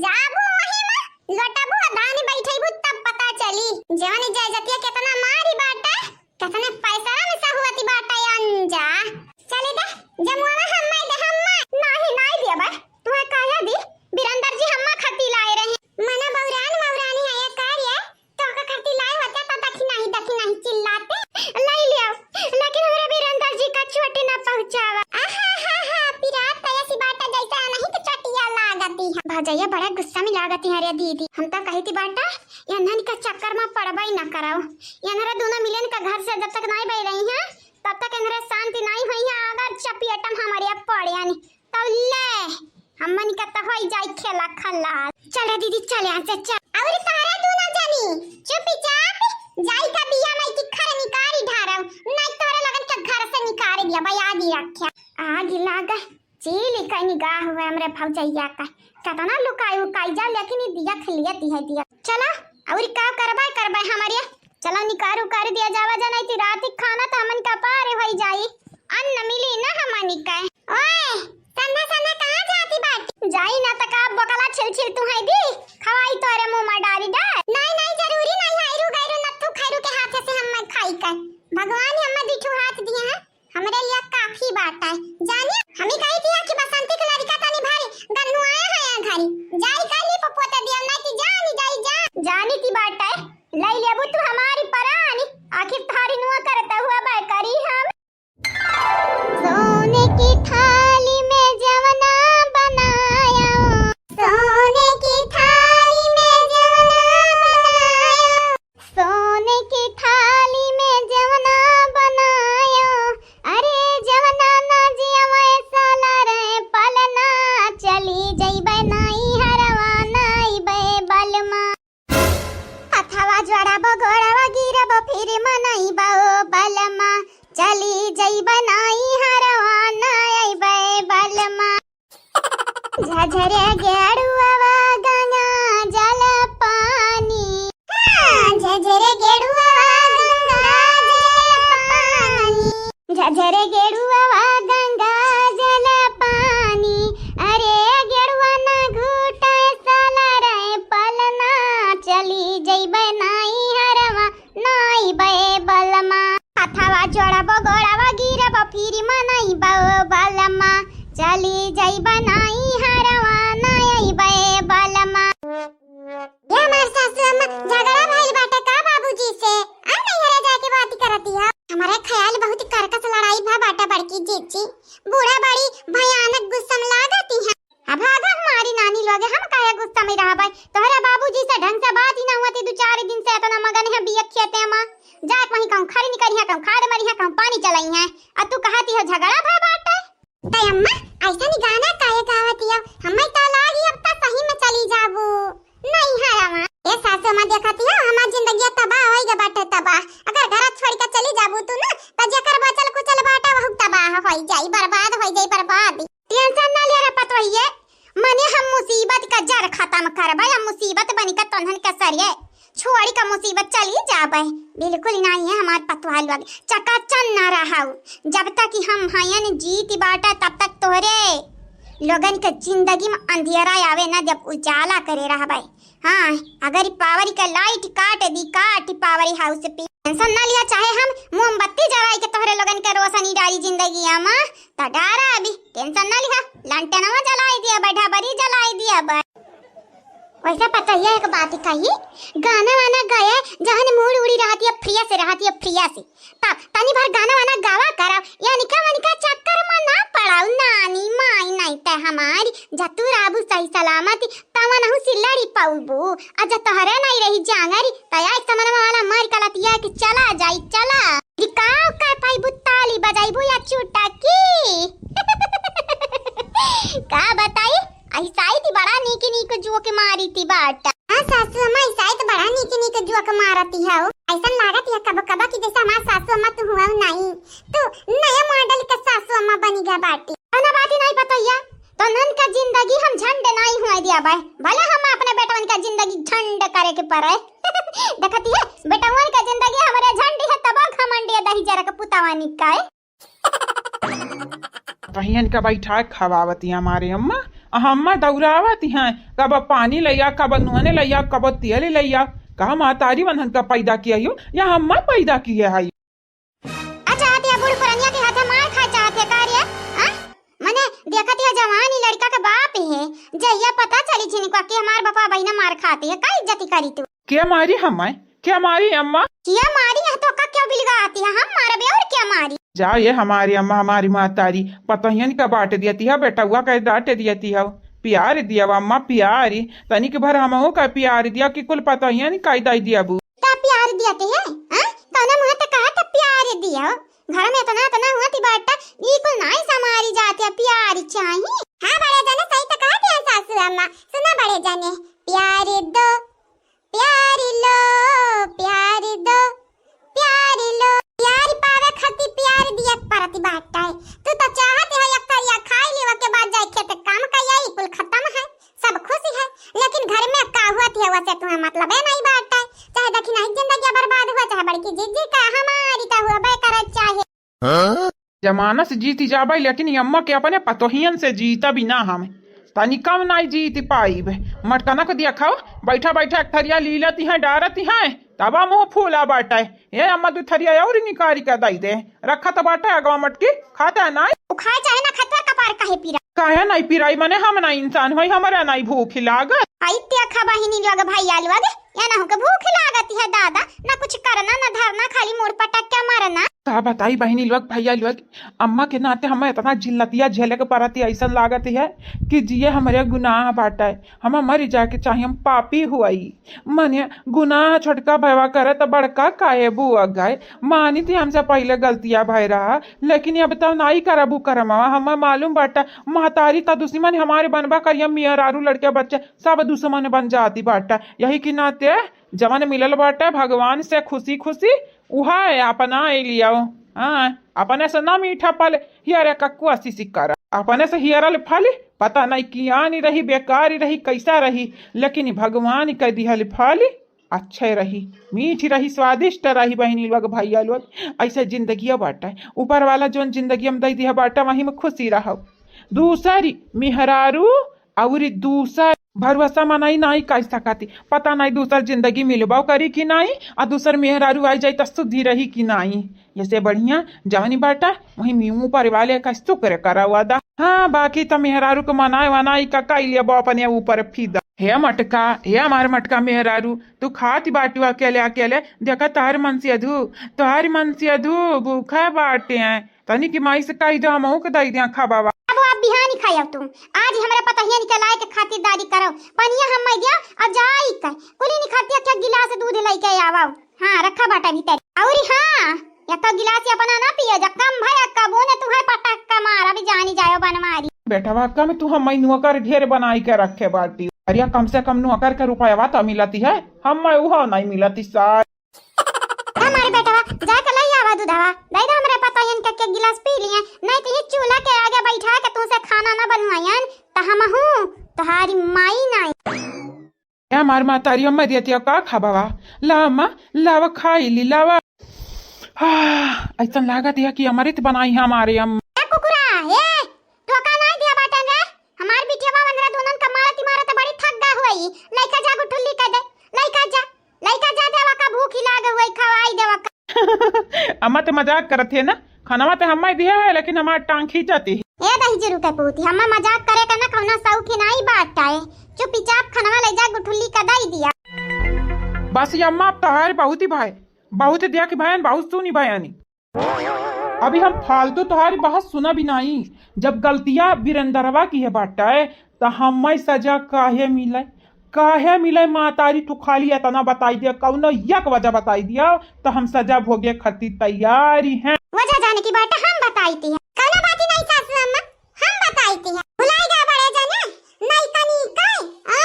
जाबू वही में लोटबू आ धान बैठेबू तब पता चली। जवन जय जतिया कितना मारी बाटे, कितने पैसा में सहुआती बाटे अंजा। चले दे, जमुआ हम्मा दे हम्मा। नाही, नाही देबे। तुम्हें काहे दी? बिरंदर जी हम्मा खती लाए रहे। मना बौरान मौरानी है ये कार्य। तो का खती लाए होते तो दखी नाही, दखी नाही चिल्लाते। लाई लियो। लेकिन हमरे बिरंदर जी का चोट ना पहुँचावा। आहा हा हा, पिरात तयसी बाटा जैसा नहीं तो चटिया लागती है। भौजैया बड़ा गुस्सा में लागती है रे दीदी। हम तो कही थी बाटा, ये नन का चक्कर में पड़बई ना कराओ। ये नरा दोनों मिलन का घर से जब तक नहीं बह रही हैं, तब तक इनरे शांति नहीं हुई है, अगर चपेट में हमारे पड़े यानी, तब ले, हमन का तो होई जाई खेला खल्लास। चल रे दीदी, चल यहाँ से, चल। अउर तारा दोनों जनी चुपचाप जाई का बिया माई की खर निकारी ढारव, नहीं तोरे लगन के घर से निकारी दिया, भाई आगी रख्या। आगी लाग, चीली का निगाह हुआ हमरे भौजैया का। कतना लुकाई उकाई जा, लेकिन ई दिया खिलिया दी है दिया। चला, अउर का करबे, करबे हमरे? चला निकार उकार दिया जावा जा, नहीं ती रात ही खाना तो हमन का पार होई जाई, अन्न मिली ना हमन का। ओए, संधा संधा कहाँ जाती बाटी? जाई ना त का बोकला छिल छिल तू है दी, खवाई तोरे मुंह में डारी डार। नहीं, नहीं, जरूरी नहीं है, आयरू गैरू नत्थू खैरू के हाथे से हम खाई कर। भगवान ही हमें दिठू हाथ दिए हैं, हमरे लिए काफी बाटा है। जानिए, हमी कही थी कि बसंती के लड़का तनी भारी गन्नुआया है यहाँ घरी। जाई कर ली पपोते दिया, नहीं ती जानी जाई जा। जानी ती बाटा है, लाई लेबू तू हमारी परानी, आखिर थारी नुआ करता हुआ बैकारी हम। सोने की थाली में जवना बनाया, सोने की थाली में जवना बनाया, सोने की थाली में जवना बनाया, अरे जवना ना जिया वैसा ला रे पलना, चली जइबे नाई हरवा नाई बे बलमा। हथवा जोड़ाबो, गोड़वा गिरबो, फिर मनइबो बलमा। चली जइबे नाई हरवा, ना अइबे बलमा। झझरे गेड़ुआ गंगा जल पानी। हाँ, झझरे गेड़ुआ गंगा जल पानी। झझरे गेड़ुआ गंगा जल पानी, अरे गेड़ुआ ना घूटे साला रे पलना, चली जइबे नाई हरवा नाई बे बलमा। हथवा जोड़बो गोड़वा गिरबो फिर मनइबो बलमा, चली जइबे नाई हरवा नाई बे बलमा। ये हमार सासू अम्मा, झगड़ा भइल बाटे का बाबूजी से? आ नैहरे जाके बात करती है। हमारे ख्याल बहुत करकस लड़ाई भा बाटे बड़की जीजी। बूढ़ा बड़ी भयानक गुस्सा में लागती है। अब भागा हमारी नानी लोगे, हम काहे गुस्सा में रहबे? तोहरे बाबूजी से ढंग से बात ही ना हुआ थी, दो चार दिन से इतना मगन है बिया खेते में। जाके वहीं कहूँ खरी निकरी है, कहूँ खाद मरी है, कहूँ पानी चलाई है, और तू कहती है झगड़ा भा बाटे। तै अम्मा, ऐसा नी गाना काहे गावत हिया? हमें तो लागी अब तो सही में चली जाबू। नहीं है अम्मा। ए सासू अम्मा, देखत हिया, हमार जिंदगी तबाह होई गए बाटे, तबाह। अगर घर छोड़ के चली जाबू तू ना, तो जेकर बचल कुचल बाटे, वहू तबाह होई जाई, बर्बाद होई जाई, बर्बाद। टेंशन ना ले रे पतोहिए, मने हम मुसीबत का जड़ खत्म करबे, हम मुसीबत बनी का तोन्हन के सरिये। छोड़ी का मुसीबत चली जाबे। बिल्कुल नहीं है हमार पतवार लोग, चकाचन ना रहाऊ। जब तक कि हम हयन जीत बाटा, तब तक तोहरे लोगन के जिंदगी में अंधेरा आवे ना, जब उजाला करे रहबे। हाँ, अगर ई पावर के लाइट काट दी, काट पावर हाउस पे। टेंशन ना लिया, चाहे हम मोमबत्ती जराई के तोहरे लोगन के रोशनी डाली जिंदगी में, त डारा अभी। टेंशन ना लिहा, लंटनवा जलाई दिया, बैठा बरी जलाई दिया बा। वैसे पतोहिया एक बात कही, गाना वाना गाए, जहन मूड उड़ी रहती है, फ्रिया से रहती है, फ्रिया से। तब तनी भर गाना वाना गावा करब, यानिका वनिका चक्कर में ना पड़ाऊ, नानी माई नहीं ते हमारी, जतू राबू सही सलामती, तवन हूँ सिल्लड़ी पौबू, आ जब तोहरे नहीं रही जांगरी, त एक समनवा वाला मार कलतिया कि चला जाई, चला। दिखाओ का पाई बुत्ता। ताली बजाइबू या चुटकी? का बताई, अहिसाई ती बड़ा नीक नीक जोक मारी ती बाटा। हाँ सासू अम्मा, अहिसाई ती बड़ा नीक नीक जोक मारती हौ। अइसन लागत है कब कब कि जैसे हमार सासू अम्मा तू हुआ नहीं, तू नया मॉडल का सासू अम्मा बनी गा बाटी। ना बाटी नहीं पतैया, तोहन का जिंदगी हम झंड नाई हुआ दिया बाय, भले हम अपने बेटवन का जिंदगी झंड करे के पड़े। देखती है, बेटवन का जिंदगी हमरे झंडी है, तबो घमंडी है, दही जरा के पुतावा निकाय। तहियन का बैठा खवावती हमारे अम्मा, आ अम्मा दौड़ावती हैं, कब पानी लैया, कब नून लैया, कब तेल लैया। कहा मातारी वनहन का पैदा किया हो या अम्मा पैदा किए है? अच्छा, आती है बूढ़ पुरनिया के हाथे मार खाए चाहत है का रे? हाँ? मने देखत है जवान ही लड़का के बाप है, जहिया पता चली जिनको कि हमार बापा बहिना मार खाती है, का इज्जती करी तू? क्या मारी हमें? क्या मारी अम्मा? क्या मारी है तो का क्यों बिलगा आती है? हम मारबे और क्या मारी? जा ये हमारी अम्मा, हमारी महतारी, पतोहियन का बांट दियती है, बेटउआ का डांट दियती है। प्यार दिया अम्मा, प्यारी, तनिक भर हमहू का प्यार दिया कि कुल पतोहियन का दे दिया बू। ता प्यार दिया के है, हाँ? कौना मुँह ते कहा ता प्यार दिया? घर में इतना, इतना हुआ थी बाटा, ई कुल नाई समारी जाते, प्यार चाही। हाँ बड़े जने सही तो कहा दिया सासू अम्मा। सुना बड़े जने, प्यार दो, प्यार लो, प्यार दो, प्यार लो। प्यार पावे खातिर प्यार दिया परती बाटा है। तू तो चाहत है एक थरिया खाई ली, ओके बाद जाए खेत काम का, यही कुल खत्म है। सब खुश है, लेकिन घर में का हुआ थी, वसे तुम्हें मतलबे नहीं बाटे। चाहे दखिनाही जिंदगी बर्बाद हुआ, चाहे बड़की जीजी का, हमारी तो हुआ बे करे चाहे। जमाना से जीती जाबे, लेकिन ये अम्मा के अपने पतोहियन से जीता भी ना हम। तनी कम नहीं जीत पाइब। मटकना को दिया खाओ, बैठा बैठा एक थरिया ली लेती हैं, डारती हैं, तबा मुँह फूला बाटे। ये अम्मा दू थरिया और निकारी के दई दे। रखा तो बाटे अगवा मटकी, खाता है नाई। उ खाए चाहे ना खाए, तोर कपार काहे पीरा? काहे नाई पीराई? मने हम ना इंसान होई, हमरा नाई भूख लागत। आई ते खा बहिनी लोग, भैया लोग, या ना होके भूख लागत है दादा, ना कुछ करना ना धरना, खाली मुड़ पटक के मरना। का बताई बहिनी लोग, भैया लोग, अम्मा के नाते हमें इतना जिल्लतिया झेले के पड़त है, ऐसा लागत है कि जिए हमरे गुनाह बाटे, हम मरी जाके चाहे हम पापी हुई। मने गुनाह छोटका भयवा करे त बड़का काहे बुआ गए? मानी थी हमसे पहिले गलतिया भय रहा, लेकिन अब तो नाई करब उ करमवा। हमें मालूम बाटा, महतारी त दुश्मन हमारे बनबा करिया, मेहरारू लड़के बच्चे सब दुश्मन बन जाती बाटा। यही के नाते जवन मिलल बाटा भगवान से खुशी खुशी, उहा अपना लियाओ। हाँ, अपने से ना मीठा फल हियरे का कोशिश कर। अपने से हियरल फल पता नहीं कियानी रही, बेकारी रही, कैसा रही, लेकिन भगवान के दिहल फल अच्छे रही, मीठी रही, स्वादिष्ट रही। बहिनी लोग, भैया लोग, ऐसे जिंदगिया बाटे। ऊपर वाला जोन जिंदगी हम दे दिया बाटे, वही में खुशी रहो। दूसरी मेहरारू और दूसर भरोसा मनाई नाई कर सकती। पता नहीं दूसर जिंदगी मिलबो करी कि नाई, आ दूसर मेहरारू आई जाई त सुधी रही कि नाई। जैसे बढ़िया जवनी बाटा, वही मीमू परिवाले का शुक्र करा वादा। हाँ, बाकी त मेहरारू के मनाए वनाई का काई लेबो अपने ऊपर फिदा। हे मटका, हे हमार मटका मेहरारू, तू खाती बाटू अकेले अकेले, देखा तोहर मनसेधू, तोहर मनसेधू भूखा बाटे हैं। तनी की माई से कही दो, हमहू के दई दिया खाबावा। अब आप बिहानी खायब तू, आज हमरे पतहिया निकलाए के खातिरदारी करो, पनिया हम मैं दिया, अब जाई का कुली निखरतिया के गिलास दूध लेके आवा। हाँ, रखा बाटा भीतर। और हाँ, या तो गिलास अपना ना पियो, जब कम भय कबो ने तुम्हें पटक का मार, अभी जानी जायो बनवारी। बेटवा, कम तू हम नौकर ढेर बनाई के रखे बाटी। अरे, कम से कम नौकर के रुपयावा तो मिलती है, हम उहो नहीं मिलती सार। हमारे बेटवा, जाके लई आवा दूधवा, दे दे हमरे पतोहियन के, के गिलास पी लिए, नहीं तो ये चूल्हा के आगे बैठा के तुमसे खाना ना बनवायन, तो हमहू तोहारी माई नहीं। ए हमार महतारी, हम मरियतिया का खाबावा? लावा अम्मा, लावा खाई ली, लावा। आह, ऐसन लागत है कि अमृत बनाई है हमारे अम्मा। ए कुकुरा, ए, तो का नाई दिया बाटन रे? हमार बिटिया बा, वनरा दोनन का मारत मारत बड़ी थक गा हुई। लइका जा गुठुल्ली कर दे, लइका जा, लइका जा देवा का भूख ही लाग हुई, खवाई देवा का। अम्मा तो मजाक करत है ना, खानवा ते हम्मा दिया है, लेकिन हमार टांग खींचत ही। ए दहिजरू के पूती, हम्मा मजाक करे का ना कौनो शौक ही नाई बात है। चुपचाप खानवा ले जा, गुठुल्ली का दई दिया। बस ये अम्मा, अब तोहार बहुत ही भाई, बहुत देख भयन, बहुत सुनी भयनी। अभी हम फालतू तोहारी बात सुना भी नाई। जब गलतिया बिरेंदरवा की है बाटे, त हम्मा सजा काहे मिले? काहे मिले मातारी? तू खाली इतना बताई दिया, कौनो एक वजह बताई दिया, त हम सजा भोगे खातिर तैयारी हैं। वजह जाने की बाटे हम बताई थी है। कौनो बात ही नहीं सासू अम्मा, हम बताई थी है। भुलाई गए बड़े जने, नहीं तनी कई, आ?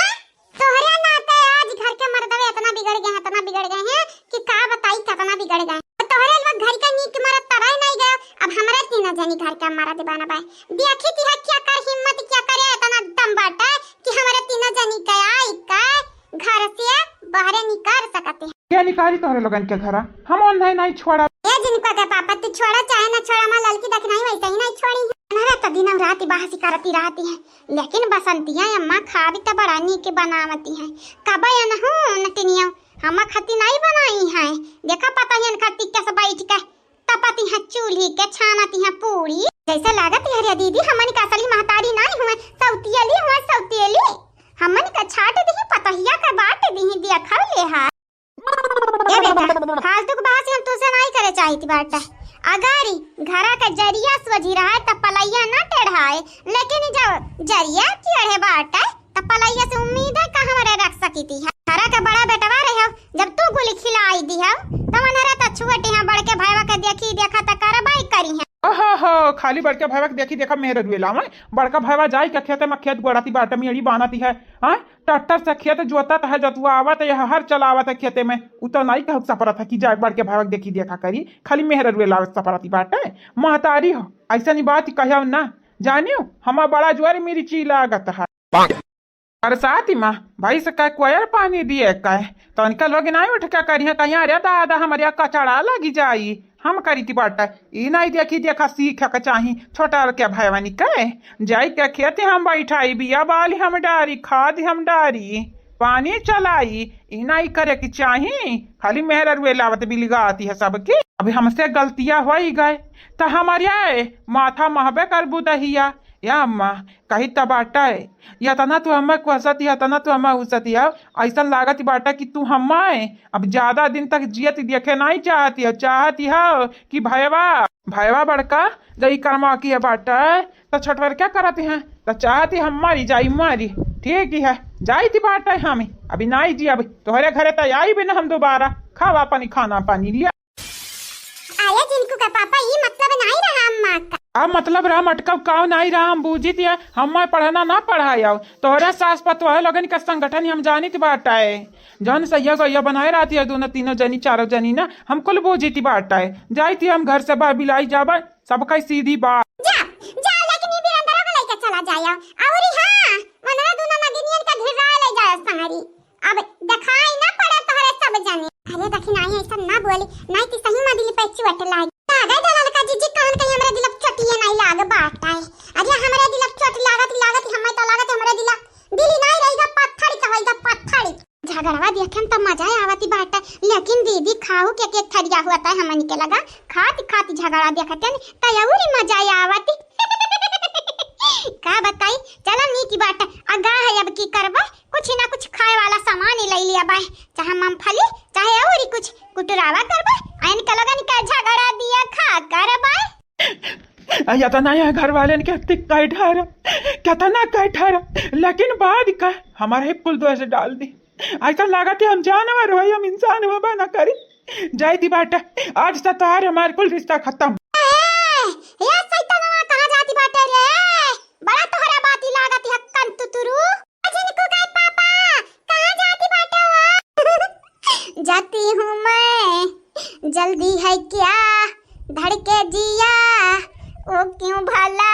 तोहरे नाते आज घर के मर्दवे इतना बिगड़ गए हैं, इतना बिगड़ गए हैं कि का बताई, कितना बिगड़ गए हैं। तोहरे लोग घर के नीक मरद तबाही नहीं गए, अब हमरे तीनों जनी घर के मरद बना बाय। देखी थी है क्या कर हिम्मत, क्या करे इतना दम बाटे कि हमरे तीनों जनी के आई के घर से बाहरे निकाल सकते हैं। क्या निकाली तोहरे लोगन के घरा? हम ओन्हे नहीं छोड़ा। ए जिनको के पापा, तू छोड़ा चाहे ना छोड़ा, माँ ललकी दखिनाई वैसे ही नहीं छोड़ी है। अनहरा तो दिनों रात बाहसी करती रहती है, लेकिन बसंतिया अम्मा खाबी तो बड़ा नीक बनावती है। कबे अनहू नटनिया हम खती नहीं बनाई है। देखा पता ही अनखती कैसे बैठ के तपती है चूल्ही के, छानती है पूरी। जैसे लागत है रे दीदी, हमन का असली महतारी नहीं हुए, सौतियली हुए, सौतियली। हमन का छाट दी पतहिया का बाट दी, देखा ले है। ए बेटा, फालतू के बहस हम तुझसे नहीं करे चाहित बाटे। अगर ई घरा के जरिया सोझी रहे त पलैया ना टेढ़ाए, लेकिन ई जब जरिया टेढ़े बाटे त पलैया से उम्मीद है का हमरे रख सकी थी? घरा के बड़ा बेटवा रहे हो, जब तू गुली खिलाई दी हो, तब अनहरा त छुअटी है, बड़के भाईवा के देखी देखा त करबाई करी है। ओहो हो, खाली बड़के भाईवा के देखी देखा मेहर रुए लावे। बड़का भाईवा जाई के खेते में खेत गोड़ाती बाटे, मेड़ी बानाती है, हाँ? ट्रैक्टर से खेत जोतत है, जोतवावत है, हर चलावत है खेते में। उ तो नहीं कह सपरत है कि जाए बड़के भाईवा के देखी देखा करी, खाली मेहर रुए लावत सपरती बाटे। महतारी हो, ऐसा नहीं बात कहो ना, जानियो हमार बड़ा जोर मिर्ची लागत है। बरसाती माँ, भाई से कह कोयर पानी दिए कह, तो इनका लोग नहीं उठ के करिहे, कहिया अरे दादा हमरे कचड़ा लगी जाई। हम करी थी बाटा, ई नहीं देखी देखा सीखे के चाही। छोटा के भाईवानी के जाई के खेत हम बैठाई, बिया बाली हम डारी, खाद हम डारी, पानी चलाई, ई नहीं करे के चाही। खाली मेहर रुए लावत बिलगाती है सबके। अभी हमसे गलतिया होई गए त हमरे माथा महबे करबू दहिया। या अम्मा, कही त बाटे, यतना तू हमें कोसत, यतना तू हमें उसत, या ऐसन लागत बाटे कि तू हमें अब ज्यादा दिन तक जियत देखे नहीं चाहती हो, चाहती हो कि भयवा, भयवा बड़का जई करमा की है बाटे, त छोटवर क्या करत हैं, त चाहती हम मरी जाई, मरी। ठीक ही है, जाई थी बाटे हम, अभी नहीं जी, अब तोहरे घरे त आई भी ना हम दोबारा। खावा पानी, खाना पानी लिया। आया जिनको का पापा, ई मतलब नहीं रहा अम्मा का। अब मतलब रहा मटका काव नहीं रहा, हम बूझी थी, हम मैं पढ़ना ना पढ़ाया। तोहरे सास पतोह लोगन का संगठन ही हम जानित बाटे। जौन सैया गैया बनाए रहती है, दोनों तीनों जनी, चारों जनी ना, हम कुल बूझी थी बाटे। जाई थी हम घर से बाहर बिलाई जाबे, सबका सीधी बात। जा, जा, लेकिन ई बिरंदरा को लेके चला जाया। अउरी हाँ, मनवा दोनों नगिनियन का धिर्राए ले जाया संगरी। अब देखाई ना पड़े तोहरे सब जने। अरे दखिनाई ऐसा ना बोली, नहीं कि सही में दिल पे चोट लागी। लागे दलाल का जीजी, कहन कहीं हमरे दिल पे चोटिए नहीं लाग बाटे। अरे हमरे दिल पे चोट लागत लागत हमें तो लागत हमरे दिल, दिल नहीं रहेगा, पत्थर का होएगा, पत्थर। झगड़वा देखे में तो मजा आवती बाटे, लेकिन दीदी खाहू के के थरिया हुआ था हमन के लगा, खात खात झगड़ा देखते न तो अउरी मजा आवती। का बताई, चलो नीक बाटे, अगा है अब की करबा, कुछ ना कुछ खाए वाला सामान ही ले लिया बाय, चाहे मूंगफली, चाहे अउरी कुछ कुटुरावा करबा, आइन के लोगन का झगड़ा दिया खा करबा। आ, यतना यहाँ घर वालन के तिक कह ठार, कितना कह ठार, लेकिन बाद का हमारे कुल दोष डाल दी। ऐसा लागत है हम जानवर हो, हम इंसान हो बना करी। जाई दी बाटा, आज से तोहार हमार कुल रिश्ता खत्म। ए, ए सैतनवा कहाँ जाती बाटे रे? बड़ा तोहरा बाती लागत है कंतुतुरु। जिनको का पापा, कहाँ जाती बाटे हो? जाती हूँ मैं, जल्दी है क्या? धड़के जिया, ओ क्यों भला?